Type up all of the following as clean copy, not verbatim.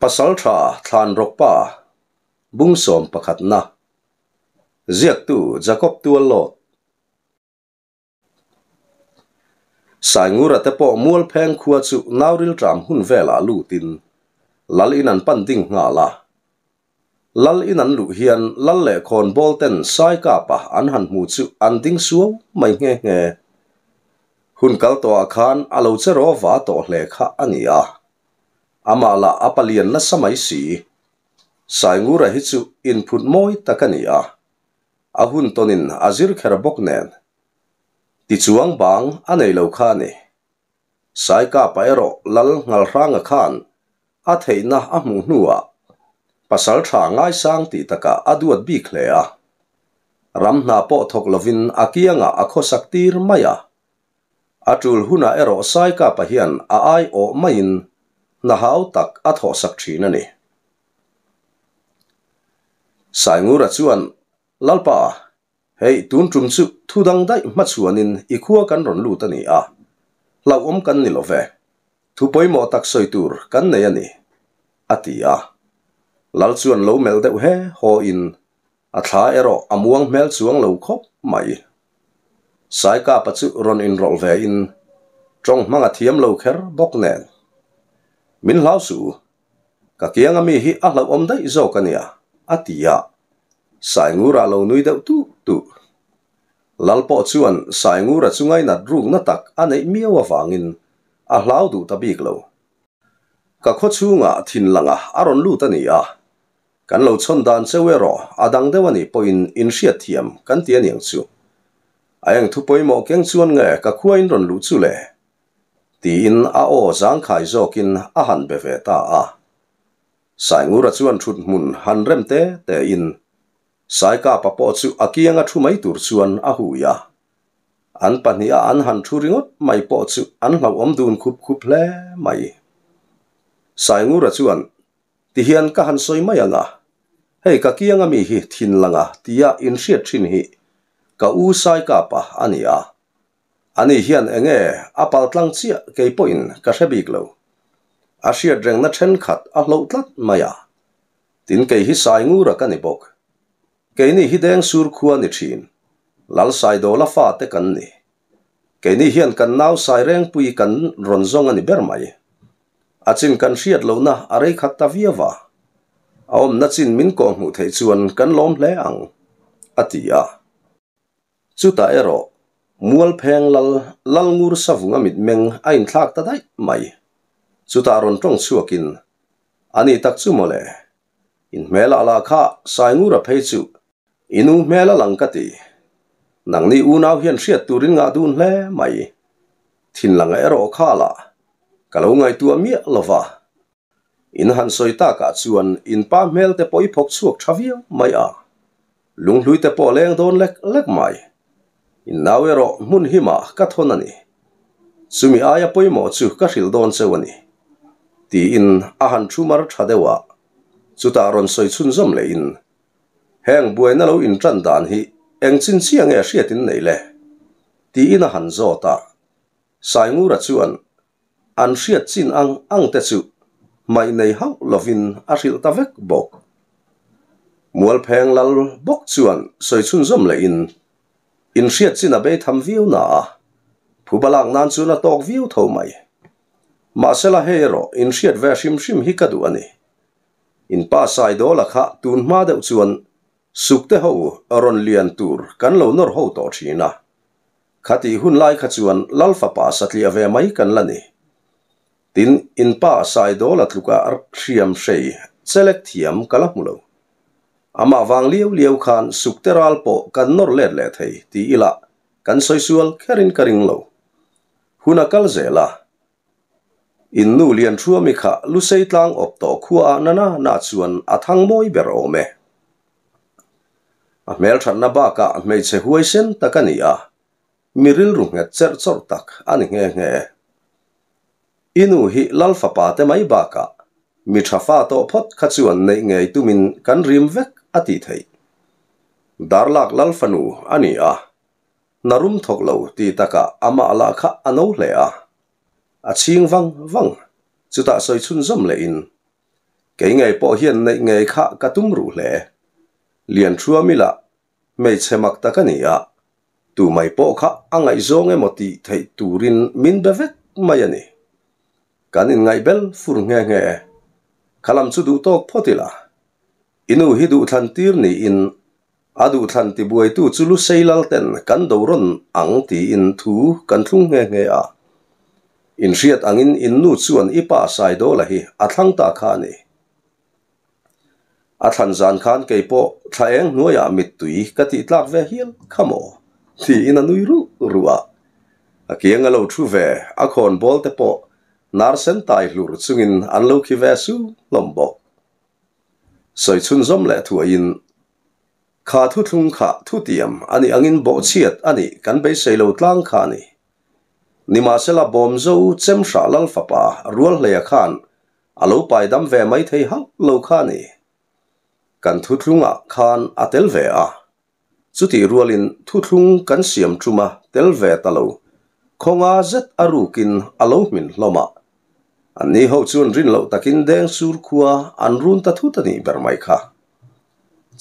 Pasalṭha Thlanrawkpa Bungsawm pakhatna Ziaktu Jacob Tuallawt Saingura te pawh Mualpheng khua chu Nauril ṭam hun velah lutin Lal in an pan ding nghal a. Lal in an luh hian Lal leh khawnbawl ten Saikapa an han hmu chu an ding suau mai nghe nghe. Hun kal tawhah khan a lo che raw va tawh hle kha a ni a. Amah lah a palian nasa mai si. Saingura hi chu inphut mawi tak a ni a. A hun tawnin a zir kher bawk nen. Tichuang bang a nei lo kha a ni. Saikapa erawh Lal Ngalhranga khan a theihna a hmuh hnuah pasal tha ngaisang tih takah a duat bik hle a. Ram hna pawh thawk lovin a kiangah a khawsak tir mai a. A tul hunah erawh Saikapa hian a aiawh maiin hna hau tak a thawhsak thin a ni. Saingura chuan, Lalpa, hei tun tum chu thu dang daih hmachhuanin i khua kan rawn lut a ni a, hlauhawm kan ni lo ve, thu pawimawh tak sawi tur kan nei a ni, a ti a. Lal chuan lo melh deuh he haw-in A thla erawh a muang hmel chuang lo khawp mai. Saikapa chu rawn inrawlh ve in tawng hmang a thiam lo kher bawk nen. Min hlau suh u, ka kianga mi hi a hlauhawm daih zawk a nia, a ti a. Saingura lo nui deuh tuh tuh. Lal pawh chuan Saingura chu ngainat rukna tak a neih miau avangin a hlau duh ta bik lo. Ka khaw chhungah thinlanga a rawn lut a ni a, Kan lo chhawn dan cheu erawh a dang deuh a nih pawhin inhriat thiam kan ti a niang chu. A eng thu pawimawh keng chuan nge ka khua in rawn luh chu le? Tiin a aw zangkhai zawkin a han be ve ta a. Saingura chuan thut hmun han rem te te in Saikapa pawh chu a kianga thu mai tur chuan a hui a. An pahniha an han thu ringawt mai pawh chu an hlauhawm dun khup khup hle mai. Saingura chuan Tihian ka han sawi mai ang a, hei ka kianga mi hi thinlanga tia inhriat thin hi ka u Saikapa a ni a, ani hian enge a paltlang chiah kei pawhin ka hre bik lo. A hriat rengna thenkhat a hloh tlat mai a, tin kei hi Saingura ka ni bawk. Keini hi Dengsur khua ni thin, Lal Saidawla fate kan ni. Keini hian kan nau Sairengpui kan rawn zawng a ni ber mai. A chin kan hriat lohna a rei khat ta viau a, a awmna chin min kawh hmuh theih chuan kan lawm hle ang, a ti a. Chutah erawh Mualpheng lal Lalngur Savunga mitmeng a inthlak ta daih mai. Chutah rawn tawng chhuakin, A ni tak chu mawle, in hmelah lah kha Saingura phei chu I nu hmel a lang ka ti. Nangni unau hian hriat turin ngah dun hle mai. Thinlanga erawh kha lah ka lo ngaihtuah miah lo va. In han sawi takah chuan in pa hmel te pawh i phawk chhuak tha viau mai a. Lunghlui te pawh a leng dawn lek lek mai. In nau erawh hmun himah ka thawn a ni. Chumi aia pawimawh chu ka hrilh dawn cheu a ni. Tiin a han thu mar tha deuh a. Chutah rawn sawi chhunzawm lehin Heng buaina lo intan dan hi eng chin chiah nge hriat in nei le? Tiin a han zawt a. Saingura chuan an hriat chin ang ang te chu hmaih nei hauh lovin a hrilh ta vek bawk. Mualpheng lal bawk chuan sawi chhunzawm lehin in hriat chin a bei tham viau na a, phuba lak nan chuan a tawk viau tho mai. Mahsela hei erawh in hriat ve hrim hrim hi ka duh a ni. In pa Saidawla kha tun hma deuh chuan sukte ho rawn lian tur kan lo nawr ho tawh thin a. Khatih hun lai kha chuan Lal fapa satliah ve mai kan la ni. Tin, in pa Saidawla tluka hriam hrei chelek thiam ka la hmu lo. Amah vang liau liau khan sukte ral pawh kan nawr let leh thei ti ila kan sawi sual kherin ka ring lo. Hun a kal zel a, In nu lian thuami kha Lusei tlang awp tawh khua ah nana na chuan a thang mawi ber awm e. A hmelthatna bakah hmeichhe huaisen tak a ni a, mi rilru nghet cherh chawrh tak a ni nghe nghe. I nu hi Lal fapa te mai bakah mi tha fa tawh phawt kha chuan neih ngei tumin kan rim vek a tih theih. Darlak Lal fanu a ni a, hna rum thawk lo ti takah amah lah kha a no hle a. A chhing vang vang, chutah sawi chhunzawm lehin, Kei ngei pawh hian neih ngei kha ka tum ruh hle. Lianṭhuami lah hmeichhe mak tak a ni a, tu mai pawh kha a ngaihzawng emaw tih theih turin min be vek mai a ni. Kan inngaihbel fur nghe nghe e. Kha lam chu duh tawk phawt ila. I nu hi duhthlan tir niin a duhthlan tibuaitu chu Lusei lal ten kan do rawn ang tiin thu kan thlung nghe nghe a. Inhriat angin in nu chuan i pa Saidawla hi a thlang ta kha a ni. A thlan zan khan kei pawh thla eng hnuaiah mittui ka tih tlak ve hial kha maw? tiin a nui ruh ruh a. A kiang a lo thu ve, a khawn bawl te pawh nar sen tai hlur chungin an lo khi ve su hlawm bawk. Sawi chhunzawm leh thuaiin, Kha thuthlung kha thutiam a nih angin bawhchhiat a nih kan beisei lo tlang kha a ni. Nimahsela Bawmzo Chemhrah Lal fapa Rualhleia khan a lo pai dam ve mai thei hauh lo kha a ni. Kan thuthlungah khan a tel ve a. Chutih rualin thuthlung kan siam ṭuma tel ve ta lo, khawnga zet a rukin a lo hmin hlawm a. Anni ho chuan rin loh takin deng sur khua an run ta thut a nih ber mai kha.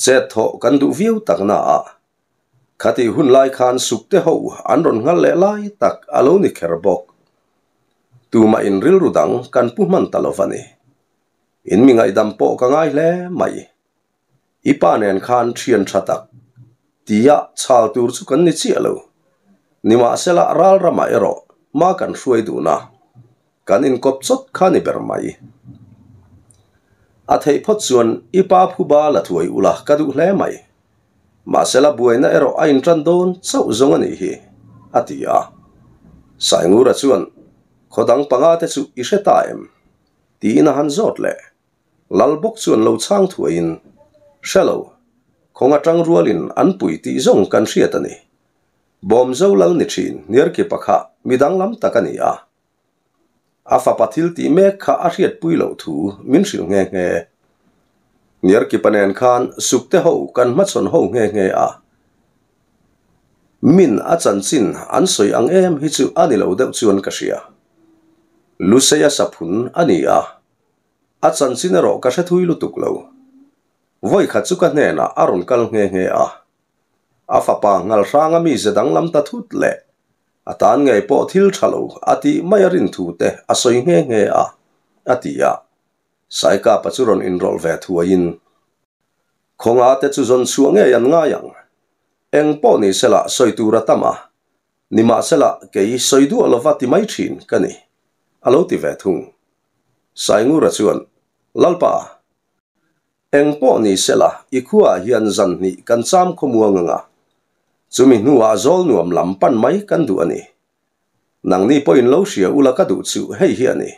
Chet thawh kan duh viau tak na a, khatih hun lai khan sukte ho an rawn nghal leh lai tak a lo ni kher bawk. Tumah in rilru dang kan pu hman ta lo va ni. In mi ngaihdam pawh ka ngai hle mai. I pa nen khan thian tha tak tia chhal tur chu kan ni chiah lo. Nimahsela ral ramah erawh ma kan hruai dun a, kan inkawp chawt kha ni ber mai. A theih phawt chuan i pa phuba la thuai ula ka duh hle mai. Mahsela buaina erawh a intan dawn chauh zawng a nih hi, a ti a. Saingura chuan, Khaw dang panga te chu i hre ta em? tiin a han zawt leh. Lal bawk chuan lo chhang thuaiin, Hre lo, khawnga tang rualin an pui tih zawng kan hriat a ni. Bawmzo lal ni thin Niarkipa kha mi danglam tak a ni a. A fapa thil tih mek kha a hriatpui loh thu min hrilh nghe nghe. Niarkipa nen khan sukte ho kan hmachhawn ho nghe nghe a. Min a chanchin an sawi ang em hi chu a ni lo deuh chuan ka hria. Luseia saphun a ni a. A chanchin erawh ka hre thui lutuk lo. Vawi khat chu ka hnenah a rawn kal nghe nghe a. A fapa nghal hranga mi ze danglam ta thut leh a tan ngei pawh thil tha lo a tih mai a rin thu te a sawi nghe nghe a, a ti a. Saikapa chu rawn inrawlh ve thuaiin, Khawnga te chu zawn chhuah ngei an ngai ang. Eng pawh ni sela sawi tur a tam a, nimahsela kei sawi duah lova ti mai thin ka ni, a lo ti ve thung. Saingura chuan, Lalpa, eng pawh ni sela i khuaah hian zan hnih kan cham khawmuang anga, chumi hnuah zawl nuam lam pan mai kan duh a ni. Nangni pawhin lo hria ula ka duh chu hei hi a ni.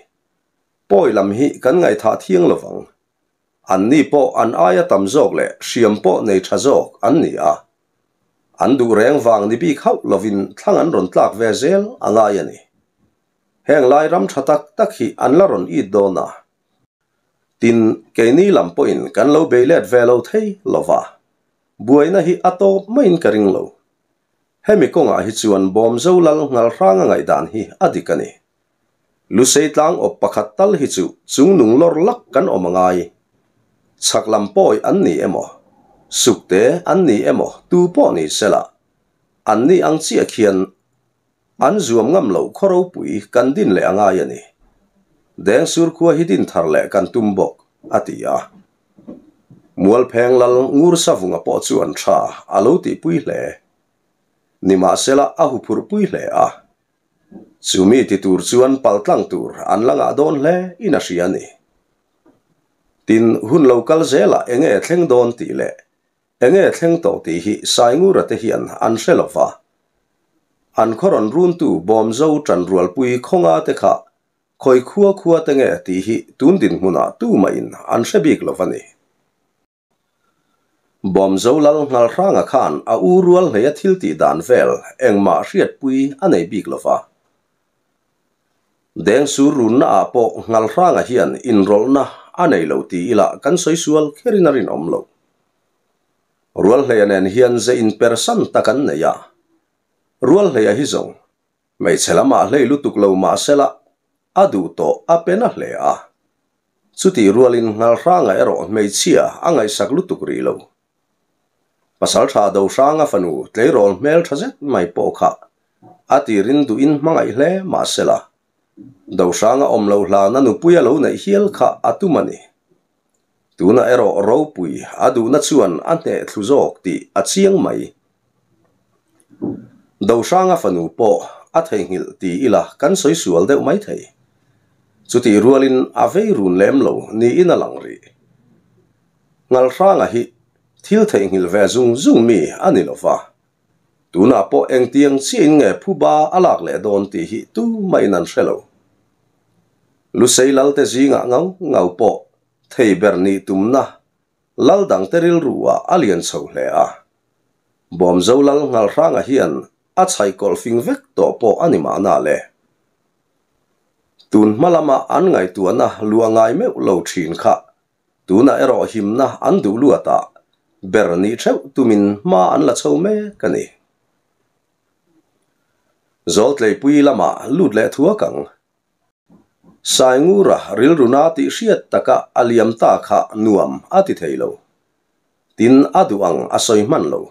Pawi lam hi kan ngaihthah thiang lovang. Anni pawh an aia tam zawk leh hriam pawh nei tha zawk an ni a. An duh reng vang ni bik hauh lovin thlang an rawn tlak ve zel a ngai a ni. Heng lai ram tha tak tak hi an la rawn it dawn a. Tin, keini lam pawhin kan lo bei let ve lo thei lo va, buaina hi a tawp maiin ka ring lo. Hemi kawngah hi chuan Bawmzo lal nghal hranga ngaihdan hi a dik a ni. Lusei tlang awp pakhat tal hi chu chungnung lawr lak kan awm a ngai. Chhak lam pawi an ni emaw, sukte an ni emaw tu pawh ni sela, an ni ang chiah khian An zuam ngam loh khaw ropui kan din leh a ngai a ni. Dengsur khua hi din thar leh kan tum bawk, a ti a. Mualpheng lal ngur savunga pawh chu an tha a lo tihpui hle. Nimahsela a huphurhpui hle a. Chumi ti tur chuan paltlang tur an la ngah dawn hle in a hria a ni. Tin, hun lo kal zelah enge thleng dawn tih leh Enge thleng tawh tih hi Saingura te hian an hre lo va. An khaw rawn runtu Bawmzo Tanrualpui khawnga te kha khawi khua khua te nge tih hi tun dinhmunah tumahin an hre bik lo va ni. Bawmzo lal Nghalhranga khan a u rual hleia thil tih dan vel engmah hriatpui a nei bik lo va. Dengsur runna ah pawh Nghalhranga hian inrawlhna a nei lo ti ila kan sawi sual kherin a rinawm lo. Rualhleia nen hian ze inpersan tak an nei a. Rualhleia hi zawng, hmeichhe lamah hlei lutuk lo mahsela a duh tawh a pe na hle a. Chutih rualin Nghalhranga erawh hmeichhia a ngaihsak lutuk rih lo. Pasalṭha Dohranga fanu tleirawl hmelṭha zet mai pawh kha a tirin duhin hmangaih hle mah sela, Dohranga awm loh hlana nupui a lo neih hial kha a tum a ni. Tunah erawh ropui a duhna chuan a hneh thlu zawk tih a chiang mai. Dohranga fanu pawh a theihnghilh ti ila kan sawi sual deuh mai thei. Chutih rualin a vei run lem lo niin a lang rih. Ngalhranga hi thil theihnghilh ve zung zung mi a ni lo va. Tunah pawh engtiang chiahin nge phuba a lak leh dawn tih hi tumahin an hre lo. Lusei lalte zingah ngau ngau pawh thei ber nih tumna lal dangte rilruah a lian chho hle a. Bawmzo lal Ngalhranga hian a chhaihkawlh fing vek tawh pawh a ni mahna le. Tun hma lama an ngaihtuahna luah ngai meuh lo thin kha Tunah erawh himna an duh luatah ber nih theuh tumin hma an la chho mek a ni. Zawltleipui lamah lut leh thuak ang. Saingura rilruna tih hriat taka a liam ta kha nuam a ti thei lo. Tin a duh ang a sawi hman lo.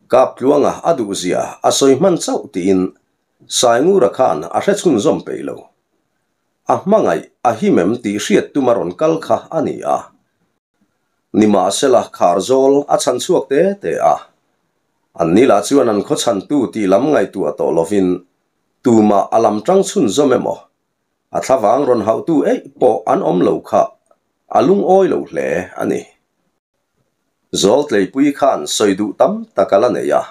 Kaptluanga a duh zia a sawi hman chauh tiin Saingura khan a hre chhunzawm peih lo. A hmangaih a him em tih hriat tum a rawn kal kha a ni a. Nimahsela Kharzawl a chhan chhuak te te a. An ni lah chuan an khaw chhantu tih lam ngaihtuah tawh lovin tumah a lam tang chhunzawm emaw a thlavang rawn hauhtu eih pawh an awm lo kha a lungawi lo hle a ni. Zawltleipui khan sawi duh tam tak a la nei a.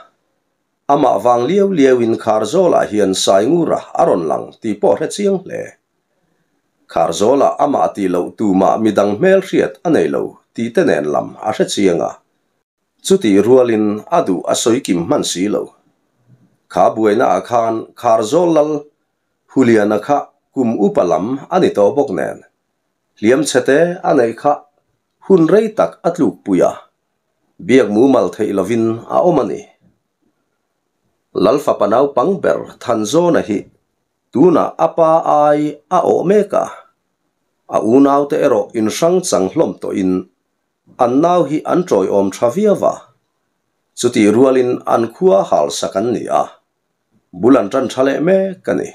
Amah vang liau liauin Kharzawlah hian Saingura a rawn lang tih pawh hre chiang hle. Kharzawlah amah tih loh tumah midang hmelhriat a nei lo tih te nen lam a hre chiang a. Chutih rualin a duh a sawi kim hman si lo. Kha buainaah khan Kharzawl lal Huliana kha kum upa lam a ni tawh bawk nen hliam chhete a neih kha hun rei tak a tlukpui a. Biak mumal theih lovin a awm a ni. Lalfapa naupang ber Thanzawna hi tunah a pa ai a awh mek a, a unaute erawh inhrang chang hlawm tawhin an nau hi an tawiawm tha viau a, chutih rualin an khua halsak an ni a, bul an tan tha leh mek a ni.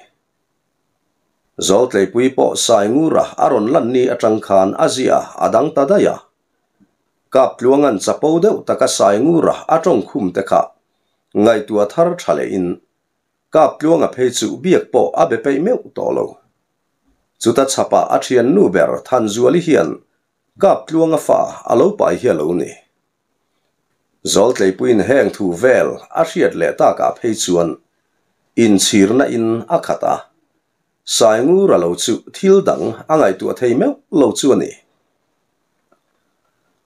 Zawltleipui pawh Saingura a rawn lan ni atang khan a zia a dang ta daih a. Kaptluanga'n chapo deuh taka Saingura a tawng khum te kha ngaihtuah thar tha lehin Kaptluanga phei chu biak pawh a be peih meuh tawh lo. Chuta chhapah a thiannu ber Thanzuali hian Kaptluanga fa a lo pai hi a lo ni. Zawltleipuiin heng thu vel a hriat leh takah phei chuan inchhirna in a khat a, Saingura lo chu thil dang a ngaihtuah thei meuh lo chu a ni.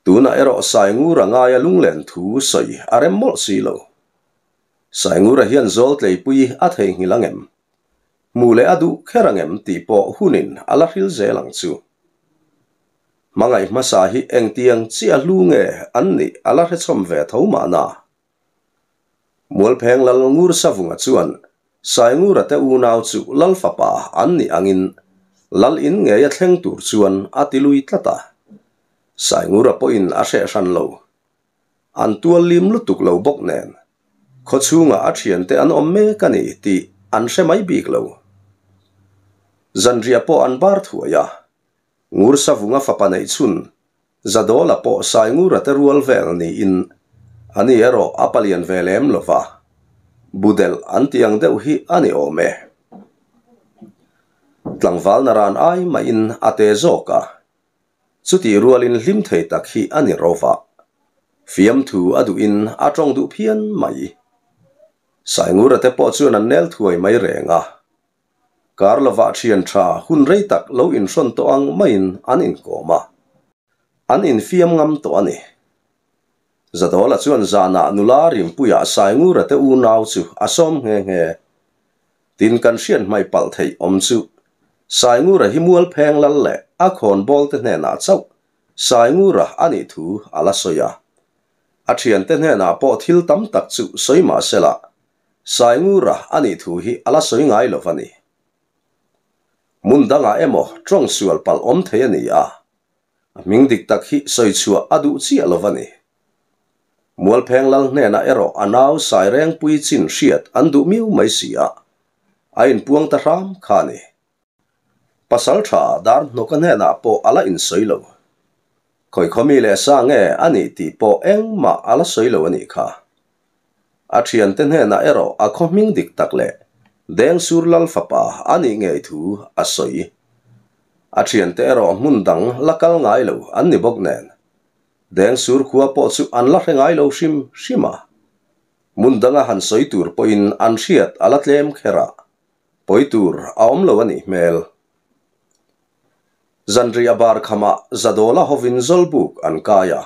Tunah erawh Saingura ngaia lunglen thu sawi a rem mawlh si lo. Saingura hian Zawltleipui a theihnghilh ang em? Hmuh leh a duh kher ang em tih pawh hunin a la hril zel ang chu. Hmangaih hmasa hi engtiang chiah hlu nge an nih a la hrechhawm ve tho mahna. Mualpheng Lal Ngur Savunga chuan Saingura te unau chu Lal fapa an nih angin Lal in ngei a thleng tur chuan a ti lui tlat a. Saingura pawhin a hreh hran lo. An tual lim lutuk lo bawk nen khawchhungah a thiante an awm mek a ni tih an hre mai bik lo. Zanriah pawh an bar thuai a, Ngur Savunga fapa neih chhun Zadawla pawh Saingura te rual vel niin ani erawh a palian ve lem lo va, Budelh an tih ang deuh hi a ni awm e. Tlangval naran ai mahin a te zawk a, chutih rualin hlim thei tak hi a ni ro va, fiamthu a duhin a tawng duh phian mai. Saingura te pawh chuan an nel thuai mai reng a. Kar lovah thian tha hun rei tak lo inhrawn tawh ang maiin an inkawm a, an infiam ngam tawh a ni. Zadawla chuan zanah nula Rimpuia Saingura te unau chu a sawm nghe nghe. Tin kan hriat hmaih palh theih awm chu Saingura hi Mualpheng lal leh a khawnbawl te hnenah chauh Saingura a nih thu a la sawi a. A thiante hnenah pawh thil tam tak chu sawi mah sela Saingura a nih thu hi a la sawi ngai lo a ni. Hmun dangah emaw tawng sual palh awm thei a ni a, a hming dik tak hi sawi chhuah a duh chiah lo a ni. Mualpheng lal hnenah erawh a nau Sairengpui chin hriat an duh miau mai si a, a inpuang ta hram kha a ni. Pasaltha Darhnawka hnenah pawh a la insawi lo. Khawikhawmi leh sa nge a nih tih pawh engmah a la sawi lo a nih kha. A thiante hnenah erawh a khaw hming dik tak leh Dengsur Lal fapa a nih ngei thu a sawi. A thiante erawh hmun dang la kal ngai lo an ni bawk nen, Dengsur khua pawh chu an la hre ngai lo hrim hrim a. Hmun danga han sawi tur pawhin an hriat a la tlem kher a, pawi tur a awm lo a nih hmel. Zanriah bar khamah Zadawla hovin Zawlbuk an kai a.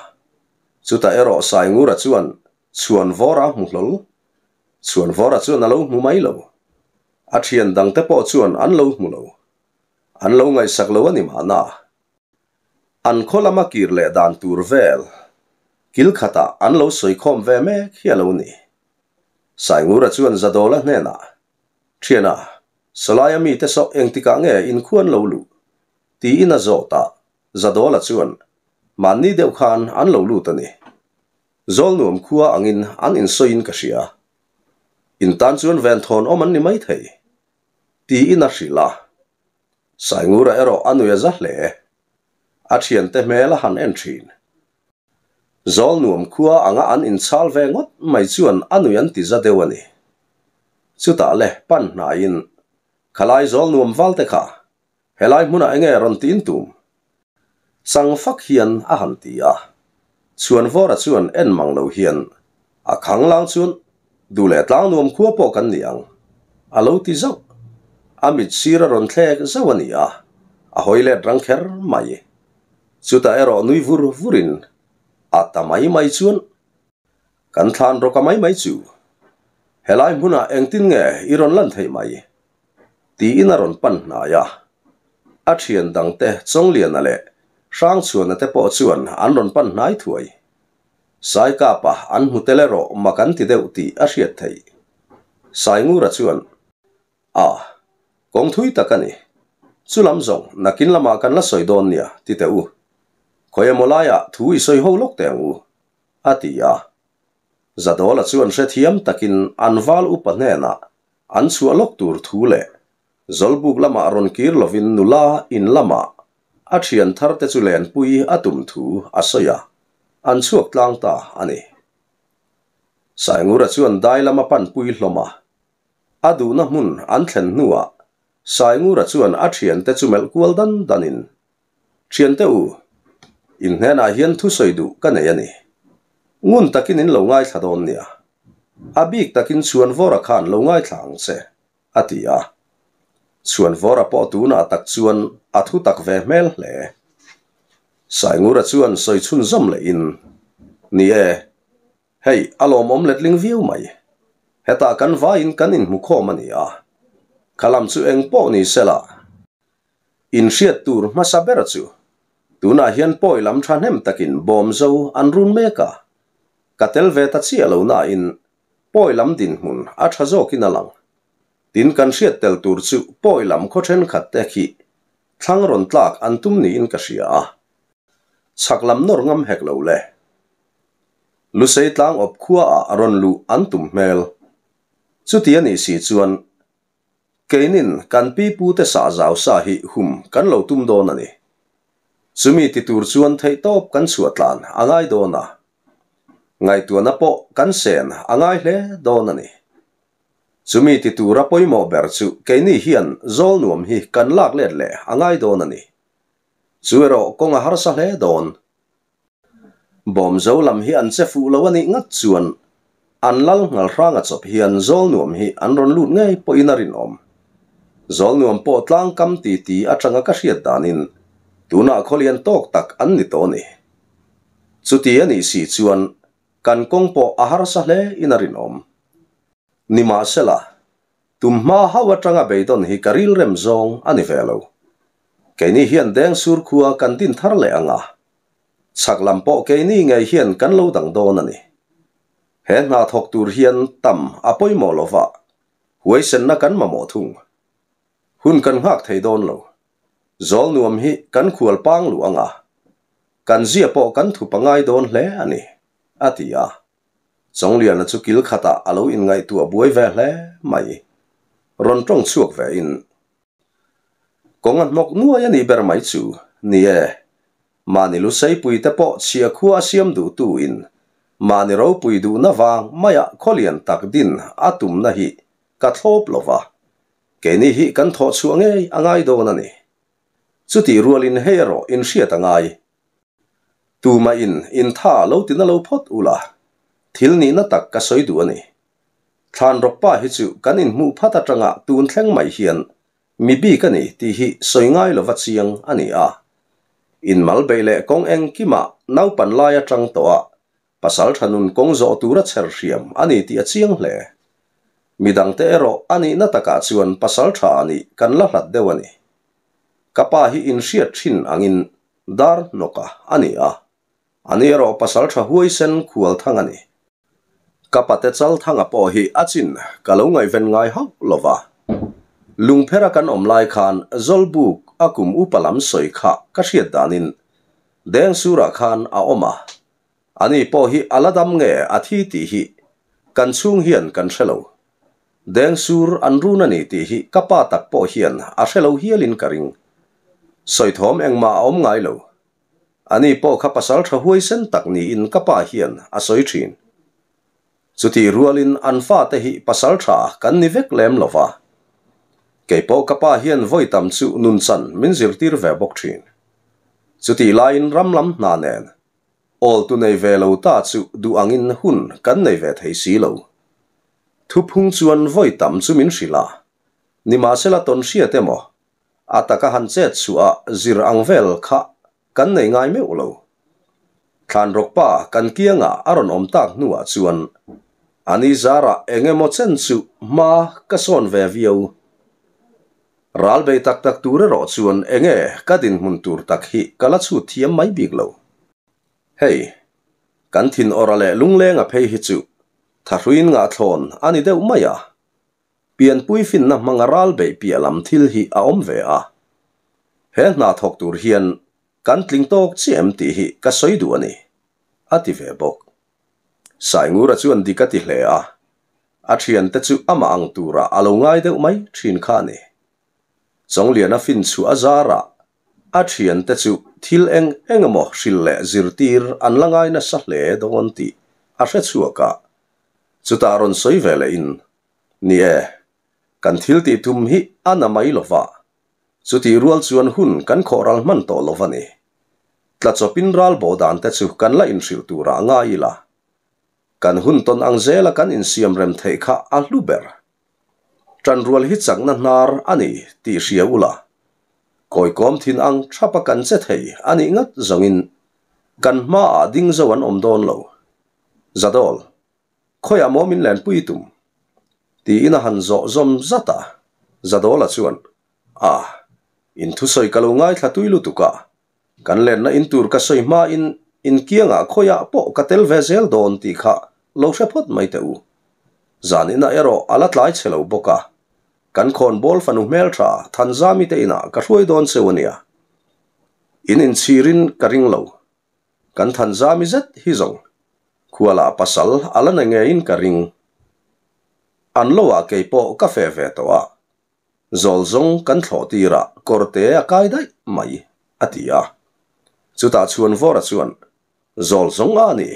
Chutah erawh Saingura chuan Chhuanvawra a hmu hlawl. Chhuanvawra chuan a lo hmu mai lo. A thian dangte pawh chuan an lo hmu lo. An lo ngaihsak lo a ni mahna. An khaw lama kir leh dan tur vel kil khatah an lo sawikhawm ve mek hi a lo ni. Saingura chuan Zadawla hnenah, Thiana, Sawlaia mite saw engtikah nge inkhuan lo luh? tiin a zawt a, Zadawla chuan, Mahni deuh khan an lo lut a ni. Zawlnuam khua angin an insawiin ka hria. In tan chuan venthawn awm an ni maithei, tiin a hrilh a. Saingura erawh a nui a za hle. A thiante hmel a han en thin. Zawlnuam khua anga an inchhal ve ngawt mai chuan a nui an ti za deuh a ni. Chutah le pan hnaiin, Khalai Zawlnuam valte kha, helai hmunah enge rawn tiin tum? Chang fak hian a han ti a. Chhuanvawra chuan en mang lo hian, A khanglang chuan duh leh tlangnuam khua pawh kan ni ang, a lo ti zauh. A mit sir a rawn thlek zauh a ni a, a hawi let rang kher mai. Chutah erawh nui vur vurin a ta mai mai chuan kan thlan rawk a mai mai chu. Helai hmunah engtin nge i rawn lan theih mai? tiin a rawn pan hnai a. A thian dangte Chawngliana leh Hrangchhuana te pawh chuan an rawn pan hnai thuai. Saikapa an hmu tel erawh mak an ti deuh tih a hriat theih. Saingura chuan A, kawng thui tak a ni. Chu lam zawng nakin lamah kan la sawi dawn nia, ti teh u. Khawi emaw laiah thu i sawi ho lawk teh ang u, a ti a. Zadawla chuan hrethiam takin an val upa hnenah an chhuah lawk tur thu leh Zawlbuk lamah rawn kir lovin nula in lamah a thian thar te chu lenpui a tum thu a sawi a, an chhuak tlang ta a ni. Saingura chuan dai lama panpui hlawm a, A duhna hmun an thlen hnuah Saingura chuan a thiante chu melh kual dan danin, Thiante u, in hnenah hian thusawi duh ka nei a ni. Ngun takin in lo ngaithla dawn nia. A bik takin Chhuanvawra khan lo ngaithla ang che, a ti a. Chhuanvawra pawh tunah tak chuan a thu tak ve hmel hle. Saingura chuan sawi chhunzawm lehin, Ni e, Hei, a lawmawm letling viau mai. Hetah kan vaiin kan inhmu khawm a ni a. Kha lam chu eng pawh ni se la. Inhriat tur hmasa ber chu, tunah hian pawi lam thahnem takin bawm zo an run mek a. Ka tel ve ta chiah lo nain, pawi lam dinhmun a tha zawkin a lang. Tin kan hriat tel tur chu pawi lam khaw thenkhat te khi thlang rawn tlak an tum niin ka hria a. Chhak lam nawr ngam hek lo le. Lusei tlang awp khua ah rawn luh an tum hmel. Chuti a nih si chuan keinin kan pi pu te sah zau sa hi hum kan lo tum dawn a ni. Chumi ti tur chuan theihtawp kan chhuah tlan a ngai dawn a. Ngaihtuahna pawh kan sen a ngai hle dawn a ni. Chumi ti tura pawimawh ber chu keini hian zawl nuam hi kan lak let leh a ngai dawn a ni. Chu erawh kawng a harsa hle dawn. Bawmzo lam hi an che fuh lo a nih ngat chuan an lal nghal hranga chawp hian Zawlnuam hi an rawn lut ngei pawhin a rinawm. Zawlnuam pawh tlangkam titi atanga ka hriat danin tunah khawlian tawk tak an ni tawh a ni. Chuti a nih si chuan kan kawng pawh a harsa hle in a rinawm. Nimahsela, tum hma hauh atanga beidawn hi ka rilrem zawng a ni ve lo. Keini hian Dengsur khua kan din thar leh ang a, chhak lam pawh keini ngei hian kan lo dang dawn a ni. He hna thawk tur hian tam a pawimawh lo va, huaisenna kan mamawh thung. Hun kan nghak thei dawn lo. Zawlnuam hi kan khual pang luh ang a, kan zia pawh kan thup a ngai dawn hle a ni, a ti a. Chawngliana chu kil khatah a lo inngaihtuah buai ve hle mai. Rawn tawng chhuak ve in. Kawng a hnawk nuai a nih ber mai chu, ni e, mahni luseipui te pawh chhia khua a siam duhtu in mahni ropui duhna vang maia khawlian tak din a tumna hi ka thlawp lo va, keini hi kan thawh chhuah ngei a ngai dawn a ni. Chutih rualin hei erawh inhriat a ngai. Tumah in intha lo tina lo phawt ula, thil nihna tak ka sawi duh a ni. Thlanrawk pa hi chu kan inhmuh phat atanga tun thleng mai hian mi bik a ni tih hi sawi ngai lova chiang a ni a. Inmal beih leh kawng engkimah naupan lai atang tawh a pasal tha nun kawng zawh tura chher hriam a ni tih a chiang hle. Midangte erawh a nihna takah chuan pasal tha a nih kan la hlat deuh a ni. Ka pa hi inhriat thin angin dar hnawka a ni a, ani erawh pasal tha huaisen khual thang a ni. Ka pate Chalthanga pawh hi a chin ka lo ngaihven ngai hauh lo va. Lungphera kan awm lai khan Zawlbuk a kum upa lam sawi kha ka hriat danin Dengsurah khan a awm a. Ani pawh hi a la dam nge a thi tih hi kan chhung hian kan hre lo. Dengsur an run a ni tih hi ka pa tak pawh hian a hre lo hialin ka ring. Sawithawm engmah a awm ngai lo. Ani pawh kha pasal tha huaisen tak niin ka pa hian a sawi thin. Chutih rualin an fate hi pasal tha kan ni vek lem lo va. Kei pawh ka pa hian vawi tam chu nunchan min zirtir ve bawk thin. Chutih laiin ram lam hna nen awl tu nei ve lo ta chu duh angin hun kan nei ve thei si lo. Thuphung chuan vawi tam chu min hrilh a, nimahsela tawn hriat emaw A taka han chet chhuah a zir ang vel kha kan nei ngai meuh lo. Thlanrawk pa kan kiangah a rawn awm tak hnuah chuan a ni zarah eng emaw chen chu hma ka sawn ve viau. Ral bei tak tak tur erawh chuan enge ka dinhmun tur tak hi ka la chhut thiam mai bik lo. Hei, kan thin awrh a leh lunglenga phei hi chu thahruiin ngahthlawn a ni deuh mai a. Pianpui finna hmanga ral beih piah lam thil hi a awm ve a. He hna thawk tur hian kan tling tawk chiah em tih hi ka sawi duh a ni, a ti ve bawk. Saingura chuan dik a ti hle a, a thiante chu amah ang turah a lo ngai deuh mai thin kha a ni. Chawngliana fin chhuah a zarah a thiante chu thil eng eng emaw hrilh leh zirtir an la ngai nasa hle dawn tih a hre chhuak a, chutah rawn sawi ve leh in Ni e, kan thil tih tum hi a na mai lo va, chutih rual chuan hun kan khawh ral hman tawh lo va ni. Tlachawpin ral bo dan te chu kan la inhrilh turah ngai ila, kan hun tawn ang zela kan insiam rem theih kha a hlu ber. Ṭanrual hi chakna hnar a ni tih hria ula, kawikawm thin ang thapa kan che thei a nih ngat zawngin kan hmaah ding zo an awm dawn lo. Zadawl. Khawiah maw min lenpui tum? Tiin a han zawh zawm zat a, Zadawla chuan, A, in thusawi ka lo ngaithla tui lutuk a, kan lenna in tur ka sawi hmain in kiangah khawiah pawh ka tel ve zel dawn tih kha lo hre phawt mai teh u. Zaninah erawh a la tlai chhe lo bawk a, kan khawnbawl fanu hmeltha Thanzami te inah ka hruai dawn cheu a nia. In inchhirin ka ring lo. Kan Thanzami zet hi zawng Khualah pasal a la na ngeiin ka ring. An lo ah kei pawh ka feh ve tawh a, zawl zawng kan thlawh tir ah kawrte a kai daih mai, a ti a. Chutah Chhuanvawra chuan, Zawl zawng a ni,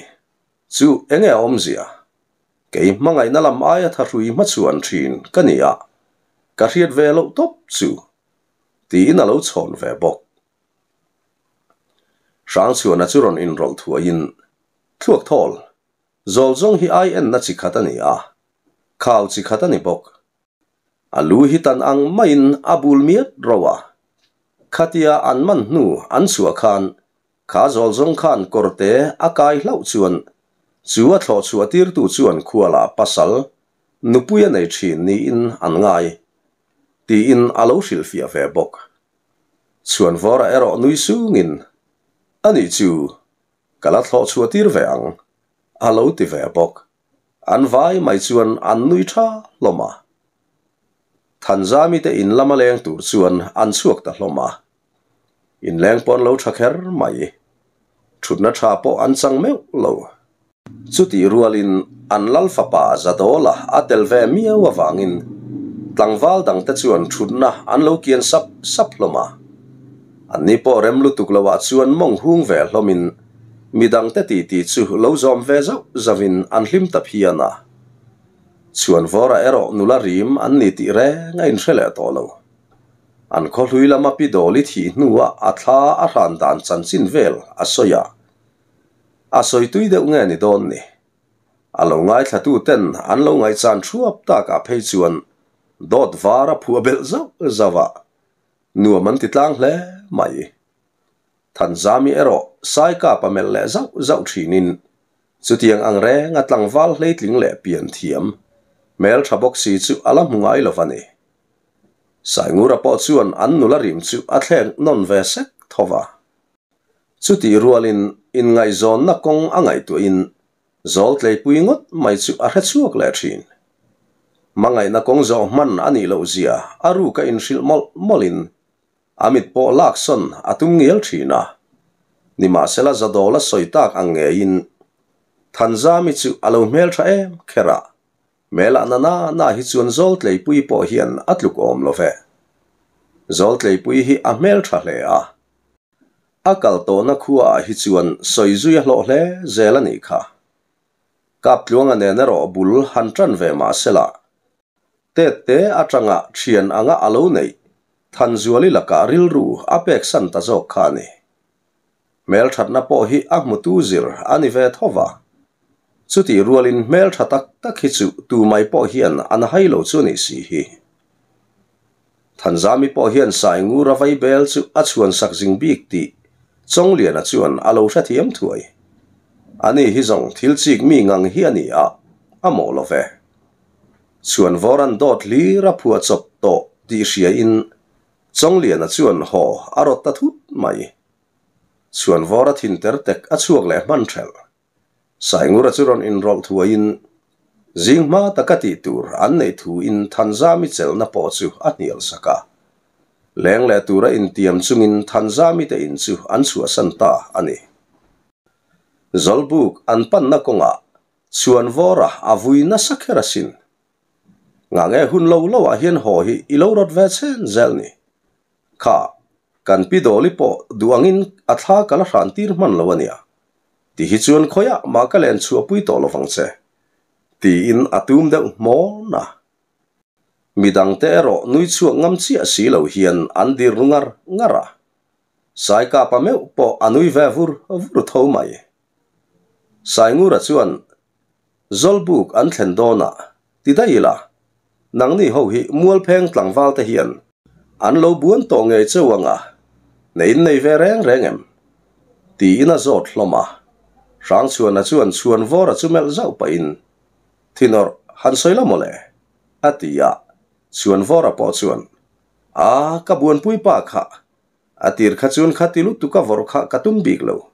chu enge a awmzia? Kei hmangaihna lam aia thahrui hmachhuan thin ka ni a, ka hriat ve loh tawp chu, tiin a lo chhawn ve bawk. Hrangchhuana chu rawn inrawlh thuaiin, Thluak thawl, zawl zawng hi ai enna chi khat a ni a, khau chi khat a ni bawk. A lu hi tan ang maiin a bul miat ro a. Khatia an man hnu an chhuah khan kha zawl zawng khan kawrte a kai hlauh chuan chu a thlawh chhuah tirtu chuan khualah pasal nupui a nei thin niin an ngai tiin a lo hrilhfiah ve bawk. Chhuanvawra erawh nui sungin, A nih chu, ka la thlawh chhuah tir ve ang, a lo ti ve bawk. An vai mai chuan an nui tha hlawm a. Thanzami te in lama leng tur chuan an chhuak ta hlawm a. Inleng pawh an lo tha kher mai. Thutna tha pawh an chang meuh lo. Chutih rualin an lal fapa Zadawla a tel ve miau avangin tlangval dangte chuan thutna an lo kian sap sap hlawm a. Anni pawh rem lutuk loah chuan mawng hung ve hlawmin midangte titi chu lo zawm ve zauh zauhin an hlim ta phian a. Chhuanvawra erawh nula rim an ni tih reng a inhre leh tawh lo. An khawhlui lama pi Dawli thih hnuah a thla a hran dan chanchin vel a sawi a. A sawi tui deuh nge ni dawn ni? A lo ngaithlatu ten an lo ngaihchan thuap takah phei chuan dawt var a phuah belh zauh zauh a, nuam an ti tlang hle mai. Thanzami erawh Saikapa melh leh zauh zauh thinin chutiang ang renga tlangval hleitling leh pian thiam hmeltha bawk si chu a la hmu ngai lo va ni. Saingura pawh chuan an nula rim chu a thlek nawn ve sek tho va. Chutih rualin inngaihzawnna kawng a ngaihtuahin zawl tleipui ngawt mai chu a hre chhuak leh thin. Hmangaihna kawng zawh hman a nih loh zia a ruka inhrilh mawlh mawlhin a mit pawh laksawn a tum ngial thin a. Nimahsela Zadawla sawi tak ang ngeiin Thanzami chu a lo hmeltha em kher a, Hmelah na na na hi chuan Zawltleipui pawh hian a tluk awm lo ve. Zawltleipui hi a hmeltha hle a. A kal tawhna khuaah hi chuan sawi zui a hlawh hle zel a nih kha. Kaptluanga nen erawh bul han tan ve mah sela, Tette atanga thian anga a lo neih Thanzuali lakah rilru a peksan ta zawk kha a ni. Hmelthatna pawh hi a hmutu zir a ni ve tho va. Chutih rualin hmeltha tak tak hi chu tu mai pawh hian an hai lo chu ni si hi. Thanzami pawh hian Saingura vaibel chu a chhuan sak zing bik tih Chawngliana chuan a lo hrethiam thuai. Ani hi zawng thil chik mi ngang hi a ni a, a mawh lo ve. Chhuan vawran dawt hlir a phuah chawp tawh tih hriain Chawngliana chuan haw a rawt ta thut mai. Chhuanvawra thin ter tek a chhuak leh hman ṭhelh. Saingura chu rawn inrawlh thuaiin zing hma taka tih tur an neih thuin Thanzami chelhna pawh chu a hnial sak a. Leng leh tura intiam chungin Thanzami te in chu an chhuahsan ta a ni. Zawlbuk an panna kawngah Chhuanvawra a vui nasa kher asin. Ngah nge hun lo lo ah hian haw hi i lo rawt ve chen zel ni. Kha, kan pi Dawli pawh duh angin a thla ka la hran tir hman lo a nia. Ti hi chuan khawiah mah ka len chhuahpui tawh lovang che. Tiin a tum deuh hmawn a. Midangte erawh nui chhuak ngam chiah si lo hian an dir ru ngar ngar a. Saikapa meuh pawh a nui ve vur vur tho mai. Saingura chuan Zawlbuk an thlen dawnah ti daih ila, nangni ho hi Mualpheng tlangval te hian an lo buan tawh ngei cheu anga, nei in nei ve reng reng em? Tiin a zawt hlawm a. Hrangchhuana chuan Chhuanvawra chu melh zauh pahin, Thinawrh han sawi la mawle? a ti a, Chhuanvawra pawh chuan, A, ka buanpui pa kha A tir kha chuan khati lutuk a vawrh kha ka tum bik lo.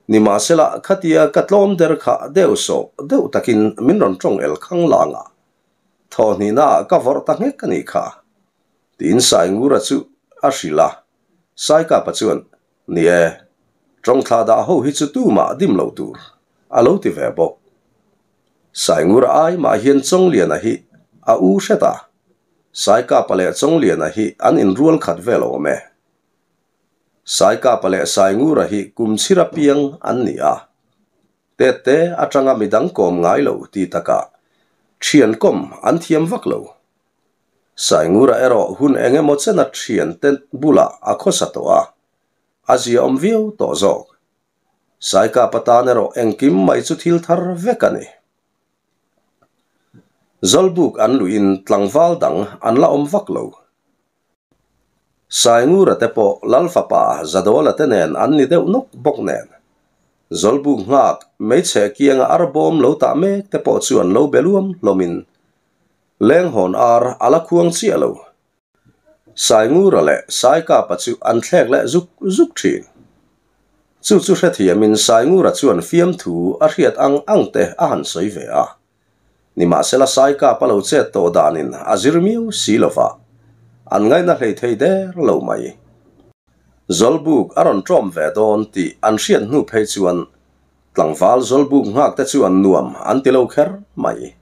Nimahsela, khatia ka tlawm der kha deuh sawh deuh takin min rawn tawng el khang lang a, thawhhnihnaah ka vawrh ta nghek a nih kha. Tiin Saingura chu a hrilh a, Saikapa chuan, Ni e, tawng thlah dah ho hi chu tumah dim lo tur, a lo ti ve bawk. Saingura ai mah hian Chawngliana hi a u hret a, Saikapa leh Chawngliana hi an inrual khat vel awm e. Saikapa leh Saingura hi kum chhira piang an ni a, tette atanga midang kawm ngai lo ti takah thian kawm an thiam vak lo. Saingura erawh hun eng emaw chena thiante bulah a khawsa tawh a, a ziaawm viau tawh zawk. Saikapa tan erawh engkim mai chu thil thar vek a ni. Zawlbuk an luhin tlangval dang an la awm vak lo. Saingura te pawh Lal fapa Zadawla te nen an ni deuh nawk bawk nen. Zawlbuk nghak hmeichhe kianga arbawm lo tah mek te pawh chuan lo be luam hlawmin lenghawn ar a la khuang chiah lo. Saingura leh Saikapa chu an thlek leh zuk zuk thin. Chu chu hrethiamin Saingura chuan fiamthu a hriat ang ang te a han sawi ve a. Nimahsela Saikapa lo chet tawh danin a zir miau si lova, an ngaihna hlei thei der lo mai. Zawlbuk a rawn ṭawm ve dawn tih an hriat hnu phei chuan tlangval Zawlbuk nghak te chuan nuam an ti lo kher mai.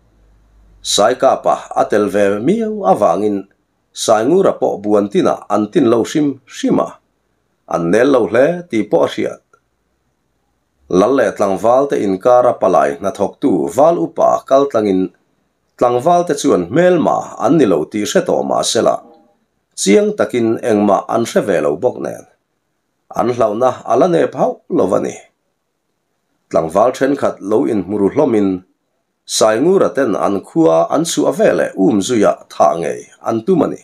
Saikapa a tel ve miau avangin Saingura pawh buan tinah an tin lo hrim hrim a, an nel lo hle tih pawh a hriat. Lal leh tlangval te inkara palai hnathawktu val upa kal tlangin tlangval te chuan hmelma an ni lo tih hre tawh mah sela, chiang takin engmah an hre ve lo bawk nen, an hlauhna a la nep hauh lo a ni. Tlangval thenkhat lo inhmu ru hlawmin Saingura ten an khua an chhuah veleh um zuia thah ngei an tum a ni.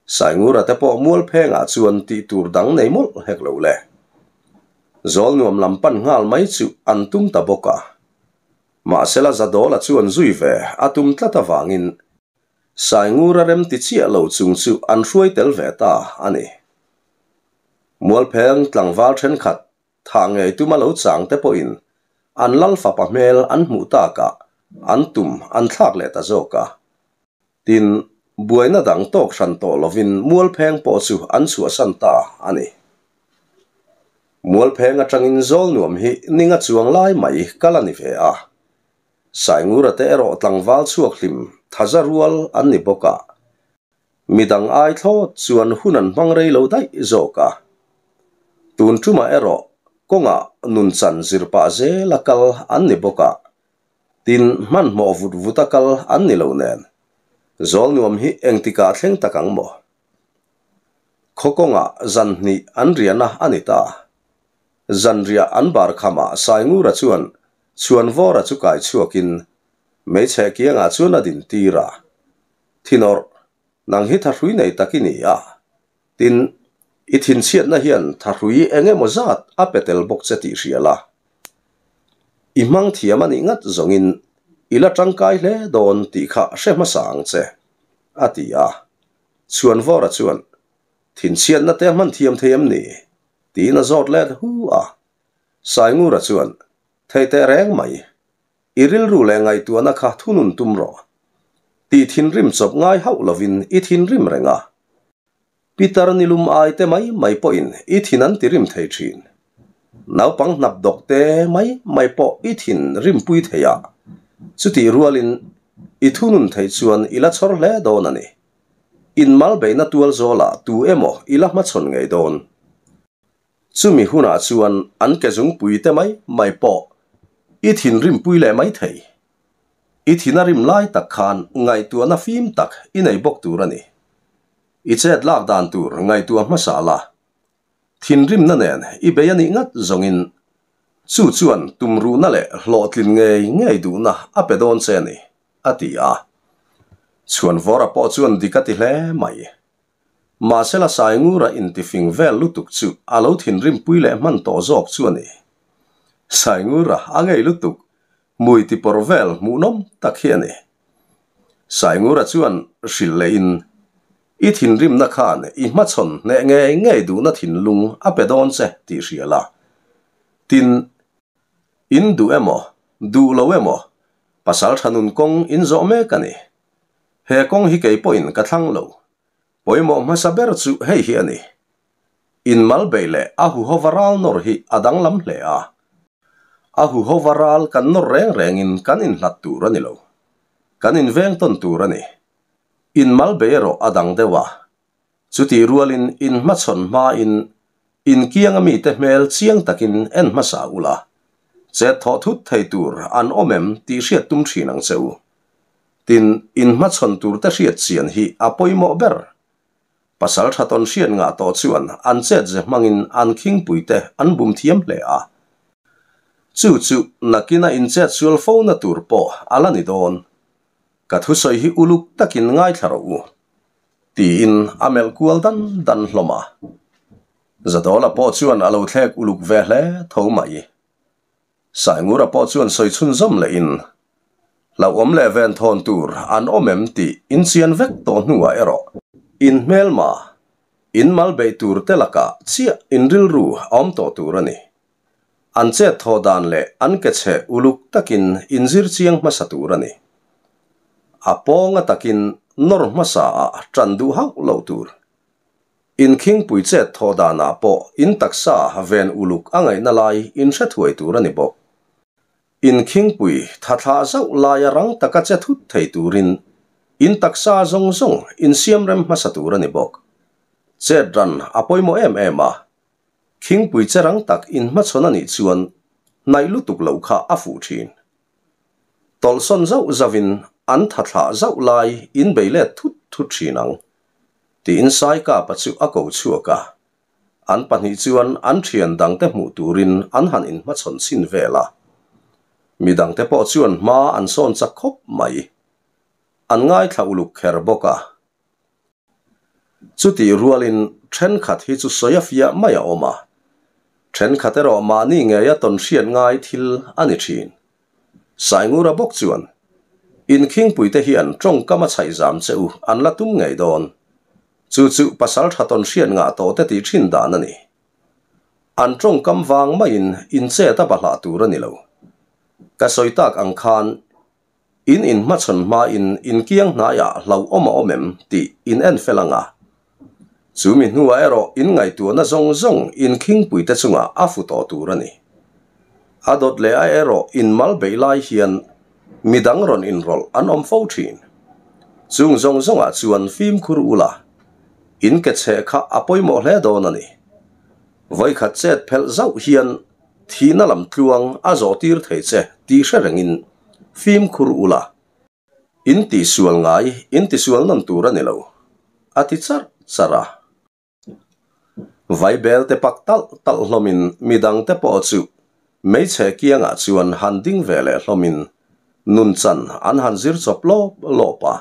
Saingura te pawh Mualphengah chuan tih tur dang nei mawlh hek lo le. Zawl nuam lam pan nghal mai chu an tum ta bawk a. Mahsela Zadawla chuan zui ve a tum tlat avangin Saingura rem ti chiah lo chung chu an hruai tel ve ta a ni. Mualpheng tlangval thenkhat Thah ngei tuma lo chang te pawhin an lal fapa hmel an hmuh takah an tum an thlak leh ta zawk a. Tin, buaina dang tawk hran tawh lovin Mualpheng pawh chu an chhuahsan ta a ni. Mualpheng atangin Zawlnuam hi ninga chuang lai mai kal a ni ve a. Saingura te erawh tlangval chhuak hlim thaza rual an ni bawk a. Midang ai thlawt chuan hun an hmang rei lo daih zawk a. Tun tumah erawh kawngah nun chan zir pah zela kal an ni bawk a, tin hmanhmawh vut vuta kal an ni lo nen. Zawl nuam hi engtikah thleng tak ang maw? Khaw kawngah zan hnih an riahna a ni ta. Zanriah an bar khamah Saingura chuan Chhuanvawra chu kai chhuakin hmeichhe kiangah chuan a din tir a. Thinawrh, nang hi thahrui nei tak i ni a, tin, i thinchhiatna hian thahrui eng emaw zat a pe tel bawk che tih hria la. I hmang thiam a nih ngat zawngin i la tangkai hle dawn tih kha hre hmasa ang che, a ti a. Chhuanvawra chuan, Thinchhiatna te a hman thiam thei em ni? tiin a zawt let hu a. Saingura chuan, Thei teh reng mai. I rilru leh ngaihtuahna kha thunun tum rawh. Tih thinrim chawp ngai hauh lovin i thinrim reng a. Pitar nilum ai te mai mai pawhin i thin an tirim thei thin. Naupang hnap dawk te mai mai pawh i thin rimpui thei a. Chutih rualin i thunun theih chuan i la chhawr hle dawn a ni. Inmal beihna tual zawlah tu emaw i la hmachhawn ngei dawn. Chumi hunah chuan an ke zungpui te mai mai pawh i thinrimpui leh mai thei. I thin a rim lai tak khan ngaihtuahna fim tak i nei bawk tur a ni. I chet lak dan tur ngaihtuah hmasa la, thinrimna nen i bei a nih ngat zawngin chu chuan tumruhna leh hlawhtlin ngei ngei duhna a pe dawn che a ni, a ti a. Chhuanvawra pawh chuan dik a ti hle mai. Mahsela Saingura intifing vel lutuk chu a lo thinrimpui leh hman tawh zawk chu a ni. Saingura a ngei lutuk, hmui tipawrh vel hmuhnawm tak hi a ni. Saingura chuan hrilh lehin, I thinrimna khan i hmachhawn hneh ngei ngei duhna thinlung a pe dawn che tih hria la. Tin, in duh emaw, duh lo emaw, pasal tha nun kawng in zawh mek a ni. He kawng hi kei pawhin ka thlang lo. Pawimawh hmasa ber chu hei hi a ni. Inmal beih leh a huhova ral nawr hi a danglam hle a. A huhova ral kan nawr reng rengin kan inhlat tur a ni lo. Kan inveng tawn tur a ni. Inmal beih erawh a dang deuh a. Chutih rualin inhmachhawn hmain inkiang a mite hmel chiang takin en hmasa ula, chet thawh thut thei tur an awm em tih hriat tum thin ang che u. Tin, inhmachhawn turte hriat chian hi a pawimawh ber. Pasal tha tawn hriat ngah tawh chuan an chet ze hmangin an khingpuite an bum thiam hle a. Chu chu nakina inchet sual fona tur pawh a la ni dawn. Ka thusawi hi uluk takin ngaithla rawh u. Tiin a melh kual dan dan hlawm a. Zadawla pawh chuan a lo thlek uluk ve hle tho mai. Saingura pawh chuan sawi chhunzawm lehin, Hlauhawm leh venthawn tur an awm em tih inchian vek tawh hnuah erawh inhmelma, inmal beih tur te lakah chiah inrilru a awm tawh tur a ni. An chet thaw dan leh an ke chhe uluk takin inzir chiang hmasa tur a ni. A pawnga takin nawr hmasa ah ṭan duh hauh loh tur. In khingpui chet thawh danah pawh in taksa ven uluk a ngaihna lai in hre thuai tur a ni bawk. In khingpui tha thlah zauh laia rang taka che thut thei turin in taksa zawng zawng in siam rem hmasa tur a ni bawk. Chet ran a pawimawh em em a, khingpui che rang tak in hmachhawn a nih chuan hnaih lutuk loh kha a fuh thin. Tawlhsawn zauh zauhin an tha thlah zauh lai in bei let thut thut thin ang, tiin Saikapa chu a ko chhuak a. An pahnih chuan an thian dangte hmuh turin an han inhmachhawn chhin vel a. Mi dangte pawh chuan hma an sawn chak khawp mai. An ngaithla uluk kher bawk a. Chutih rualin thenkhat hi chu sawi a fiah mai a awm a, thenkhat erawh mahni ngeia tawn hriat ngai thil a ni thin. Saingura bawk chuan, Inkhingpuite hian tawngkam a chhaihzam che u an la tum ngei dawn. Chu chu pasal tha tawn hriat ngah tawh te tih thin dan a ni. An tawngkam vang maiin inchet a bahlah tur a ni lo. Ka sawi tak ang khan In inhmachhawn hmain in kiang hnaiah hlauhawm a awm em tih in en fel ang a. Chu mi hnuah erawh in ngaihtuahna zawng zawng in khingpuite chungah a fu tawh tur a ni. A dawt leh a erawh in mal beih lai hian midang rawn inrawlh an awm fo thin. Chung zawng zawngah chuan fimkhur ula, in ke chheh kha a pawimawh hle dawn a ni. Vawikhat chet phelh zauh hian Thihna lam tluang a zawh tir thei che tih hre rengin fimkhur ula, in tihsual ngai in tisual nawn tur a ni lo, a ti charh charh a. Vaibel te pak talh talh hlawmin midang te pawh chu hmeichhe kiangah chuan han ding ve leh hlawmin nunchan an han zir chawp lawp lawp a.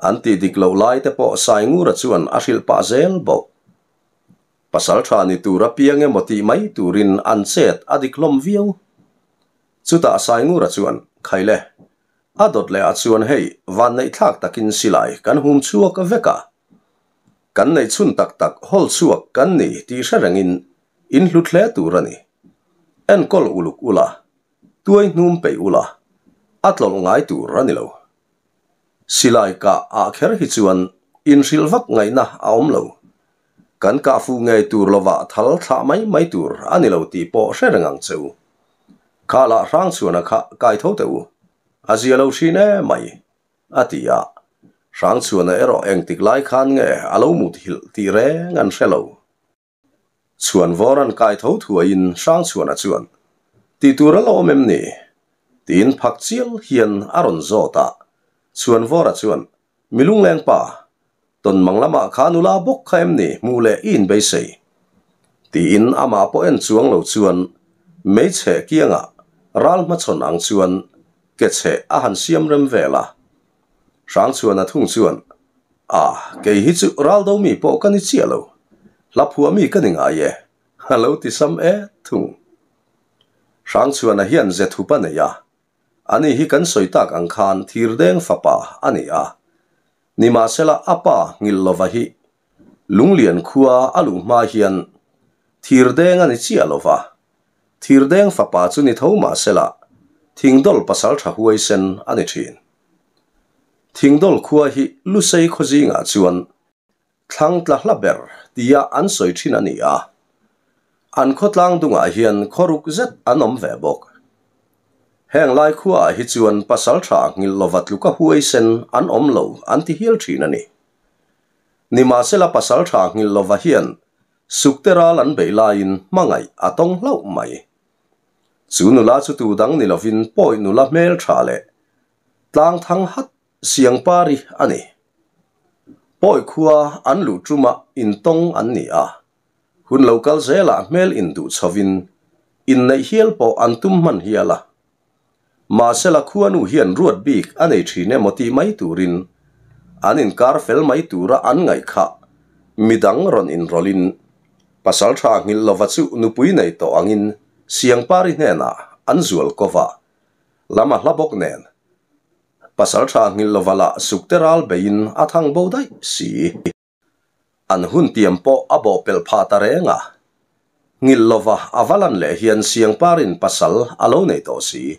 An tih dik loh lai te pawh Saingura chuan a hrilh pah zel bawk. Pasal tha ni tur apiang emaw tih mai turin an chet a dik hlawm viau. Chutah Saingura chuan, Khaile, a dawt leh ah chuan hei vanneih thlak takin silai kan hum chhuak vek a. Kan neih chhun tak tak hawl chhuak kan ni tih hre rengin in hlut hle tur a ni. Enkawl uluk ula, tuai hnum peih ula, a tlawlh ngai tur a ni lo. Silai kah ah kher hi chuan inhrilh vak ngaihna a awm lo. Kan kah fuh ngei tur lovah thal thlah mai mai tur a ni lo tih pawh hre reng ang che u. Kha lah Hrangchhuana kha kai tho teh u, a zia lo hrin e mai, a ti a. Hrangchhuana erawh engtik lai khan nge a lo muthilh tih reng an hre lo. Chhuanvawr an kai tho thuaiin Hrangchhuana chuan, Tih tur a la awm em ni? tiin phak chial hian a rawn zawt a. Chhuanvawra chuan, Mi lungleng pa, tawnmang lamah kha nula bawk kha em ni hmuh leh i inbeisei? tiin amah pawh en chuang lo chuan hmeichhe kiangah ral hmachhawn ang chuan ke chheh a han siam rem vel a. Hrangchhuana thung chuan, A, kei hi chu Raldo mi pawh ka ni chiah lo. Hla phuah mi ka ni ngai e, a lo ti sam e thung. Hrangchhuana hian ze thup a nei a, ani hi kan sawi tak ang khan Thirdeng fapa a ni a. Nimahsela a pa nghilh lova hi Lunglian khua a luh hma hian Thirdeng a ni chiah lova, Thirdeng fapa chu ni tho mahsela Thingdawl pasal tha huaisen a ni thin. Thingdawl khua hi Lusei khaw zingah chuan thlang tla hla ber tia an sawi thin a ni a. An khawtlang dungah hian khaw ruk zet an awm ve bawk. Heng lai khuaah hi chuan pasal tha nghilh lova tluka huaisen an awm lo an ti hial thin a ni. Nimahsela pasal tha nghilh lova hian Sukte ral an beih laiin hmangaih a tawng hlauh mai. Chu nula chu tu dang ni lovin pawi nula hmel tha leh tlang thang hat Siangpari a ni. Pawi khua an luh ṭuma intawng an ni a, hun lo kal zelah hmel induh chhovin inneih hial pawh an tum hman hial a. Mahsela khuanu hian ruat bik a nei ṭhin emaw tih mai turin an inkar fel mai tura an ngaih kha midang rawn inrawlhin pasal ṭha nghilh lova chu nupui nei tawh angin Siangpari hnenah an zual ko va. Lam a hla bawk nen pasal tha nghilh lova lah sukte ral beiin a thang bo daih si. An hun tiam pawh a bawh pelh phah ta reng a. Nghilh lova a va lan leh hian Siangparin pasal a lo nei tawh si.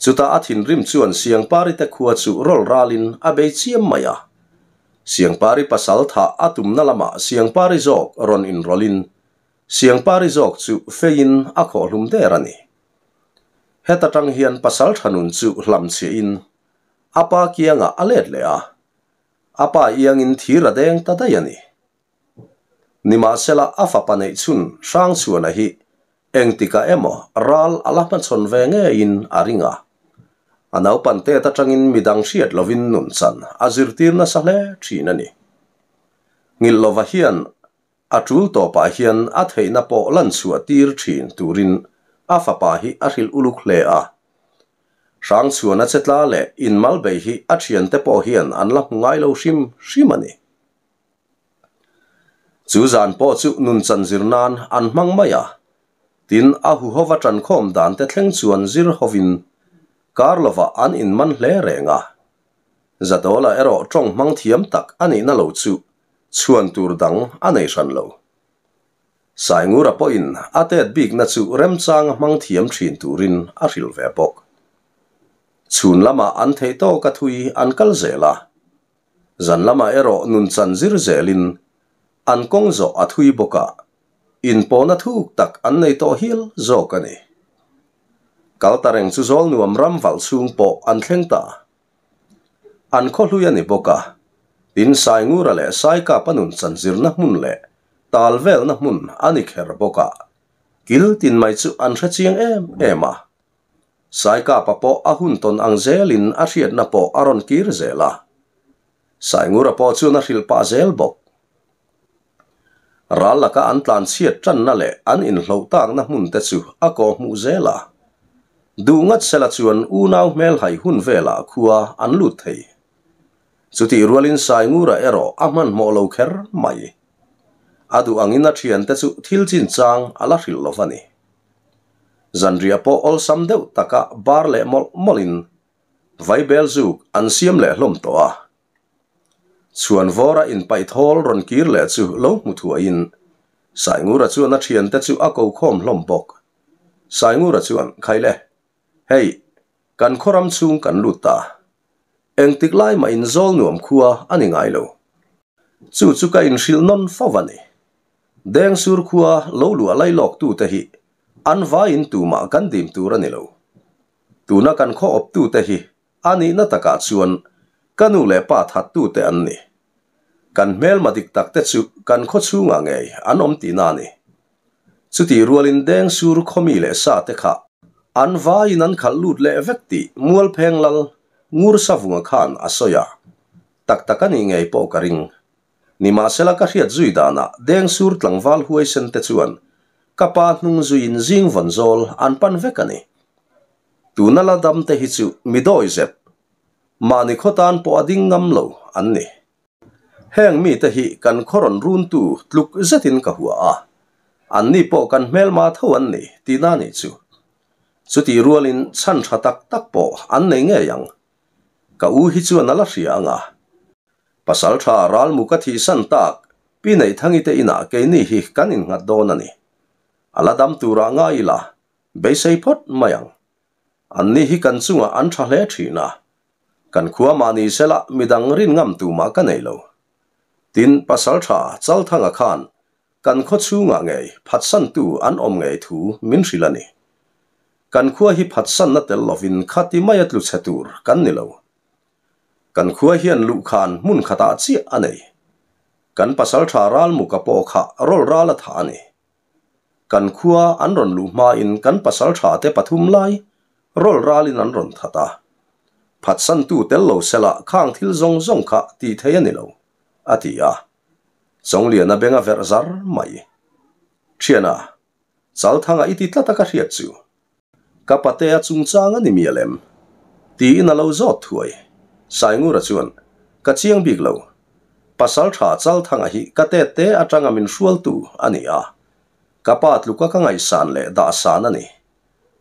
Chutah a thinrim chuan Siangpari te khua chu rawl ralin a bei chiam mai a. Siangpari pasal thah a tumna lamah Siangpari zawk rawn inrawlhin Siangpari zawk chu feiin a khawhhlum der a ni. Heta tang hian pasal tha nun chu hlamchhiahin a pa kiangah a let leh a, a pa iangin thir a deng ta daih a ni. Nimahsela a fapa neih chhun Hrangchhuana hi engtikah emaw ral a la hmachhawn ve ngeiin a ring a. A naupan tet atangin midang hriat lovin nunchan a zirtir nasa hle thin a ni. Nghilh lova hian a tul tawpah hian a theihna pawh lan chhuah tir thin turin a fapa hi a hrilh uluk hle a. Hrangchhuana chetla leh inmalbei hi a thiante pawh hian an la hmu ngai lo hrim hrim a ni. Chu zan pawh chu nunchan zir nan an hmang mai a, tin a huhova ṭankhawm dan te thleng chuan zir hovin kar lovah an inman hle reng a. Zadawla erawh ṭawng hmang thiam tak a nihna lo chu chhuan tur dang a nei hran lo. Saingura pawhin a tet bikna chu remchanga hmang thiam ṭhin turin a hrilh ve bawk. Chhun lamah an theih tawka thui an kal zel a. Zan lamah erawh nunchan zir zelin an kawng zawh a thui bawk a, inpawhna thuk tak an nei tawh hial zawk a ni. Kal ta reng chu zawl nuam ram valh chhung pawh an thleng ta. An khaw hlui a ni bawk a, tin Saingura leh Saikapa nunchan zirna hmun leh tal velna hmun a ni kher bawk a, kil tin mai chu an hre chiang em em a. Saikapa pawh a hun tawn ang zelin a hriatna pawh a rawn kir zel a. Saingura pawh chuan a hrilh pah zel bawk. Ral laka an tlan chhiat tanna leh an inhloh takna hmun te chu a kawh hmuh zel a. Duh ngat sela chuan unau hmelhai hun velah khua an lut thei. Chutih rualin Saingura erawh a hmanhmawh lo kher mai. A duh angin a thiante chu thil chinchang a la hrilh lo va ni. Zanriah pawh awlsam deuh taka bar leh mawlh mawlhin vaibel zuk an siam leh hlawm tawh a. Chhuan vawra inpaih thawl rawn kir leh chu lo hmu thuaiin Saingura chuan a thiante chu a ko khawm hlawm bawk. Saingura chuan, Khai le, hei, kan khaw ram chhung kan lut ta. Engtik lai mah in zawl nuam khua a ni ngai lo. Chu chu ka inhrilh nawn fo a ni. Dengsur khua lo luah lai lawk tute hi an vaiin tumah kan dim tur a ni lo. Tuna kan khaw awp tute hi a nihna takah chuan ka nu leh pa that tute an ni. Kan hmelma dik tak te chu kan khaw chhungah ngei an awm tihna a ni. Chutih rualin Dengsur khawmi leh sa te kha an vaiin an khalh lut leh vek tih Mualpheng Lal Ngursavunga khan a sawi a. Tak tak a nih ngei pawh ka ring. Nimahsela ka hriat zui danah Dengsur tlangval huaisen te chuan ka pa hnung zuiin zing vawn zawl an pan vek a ni. Tuna la dam te hi chu mi dawi zep, mahni khaw tan pawh a ding ngam lo an ni. Heng mite hi kan khaw rawn runtu tluk zetin ka hua a, anni pawh kan hmelma tho an ni tihna nih chu. Chutih rualin chhan tha tak tak pawh an nei ngei ang. Ka u hi chuan a la hria ang a. Pasal tha ralmu ka thihsan tak Pi Neihthangite inah keini hi kan innghat dawn a ni. A la dam turah ngai ila, beisei phawt mai ang. Anni hi kan chungah an tha hle thin a. Kan khua mahni sela midang rin ngam tumah ka nei lo. Tin, Pasal tha Chalthanga khan kan khaw chhungah ngei phatsantu an awm ngei thu min hrilh a ni. Kan khua hi phatsanna tel lovin khati maia tlu chhe tur kan ni lo. Kan khua hian luhkhan hmun khatah chiah a nei. Kan pasaltha ralmuka pawh kha rawl ral a thah a ni. Kan khua an rawn luh hmain kan pasaltha te pathum lai rawl ralin an rawn that a. Phatsantu tel lo sela khang thil zawng zawng kha tih theih a ni lo, a ti a. Chawngliana beng a verh zar mai. Thiana, Chalthanga i ti tlat a ka hriat chu. Ka patea chungchang a ni mial em? Tiin a lo zawt thuai. Saingura chuan, Ka chiang bik lo. Pasal tha Chalthanga hi ka tet te atanga min hrualtu a ni a. Ka pa tluka ka ngaihsan leh dahsan a ni.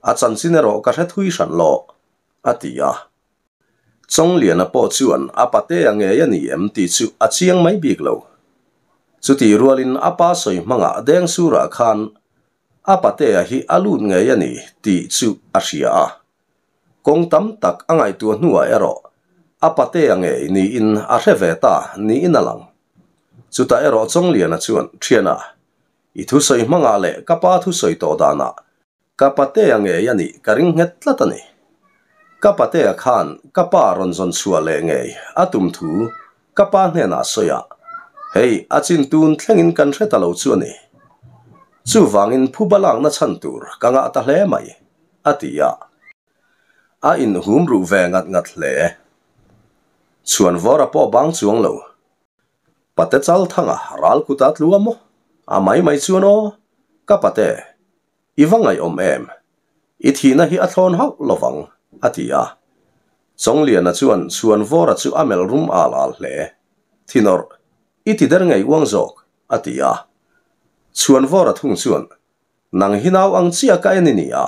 A chanchin erawh ka hre thui hran lo, a ti a. Chawngliana pawh chuan a patea ngei a ni em tih chu a chiang mai bik lo. Chutih rualin a pa sawi hmangah Dengsurah khan a patea hi a lut ngei a ni tih chu a hria a. Kawng tam tak a ngaihtuah hnuah erawh A patea ngei niin a hre ve ta niin a lang. Chutah erawh Chawngliana chuan, Thiana, i thusawi hmangah leh ka pa thusawi tawh danah ka patea ngei a nih ka ring nghet tlat a ni. Ka patea khan ka pa rawn zawn chhuah leh ngei a tum thu ka pa hnenah a sawi a, hei a chin tun thlengin kan hre ta lo chu a ni. Chuvangin phuba lakna chhan tur ka ngah ta hle mai, a ti a. A inhum ruh ve ngat ngat hle. Chhuanvawra pawh bang chuang lo. Pate chal thanga ral kut a tlu a maw? A mai mai chuan aw, ka pate, i va ngaihawm em? I thihna hi a thlawn hauh lovang, a ti a. Chawngliana chuan Chhuanvawra chu a melh rum al al hle. Thinawrh, i ti der ngei uang zawk, a ti a. Chhuanvawra thung chuan, Nang hi nau ang chiah ka en i ni a,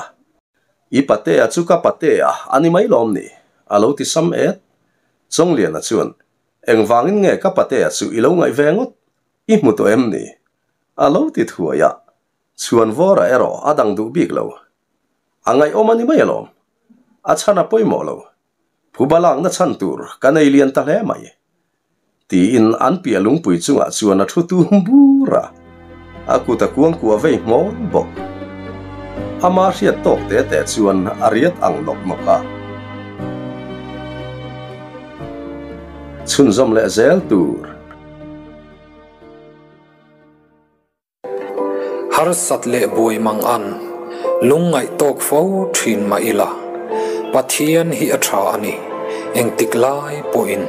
i patea chu ka patea a ni mai lawm ni? a lo ti sam et. Chawngliana chuan, Engvangin nge ka patea chu i lo ngaih ve ngawt? I hmu tawh em ni? A lo ti thuai a, Chhuanvawra erawh a dang duh bik lo. A ngaihawm a ni mai alawm. A chhan a pawimawh lo. Phuba lakna chhan tur ka nei lian ta hle mai. Tiin an piah lungpui chungah chuan a thu tum bur a, a kut a kuangkuah vei hmawr bawk. Ama hriat tawk te te chuan a riat ang nawk nawk a. Chhunzawm leh zel tur. Harsat leh buai mang an lungngaih tawk fo thin mah ila, Pathian hi a tha a ni, engtik lai pawhin.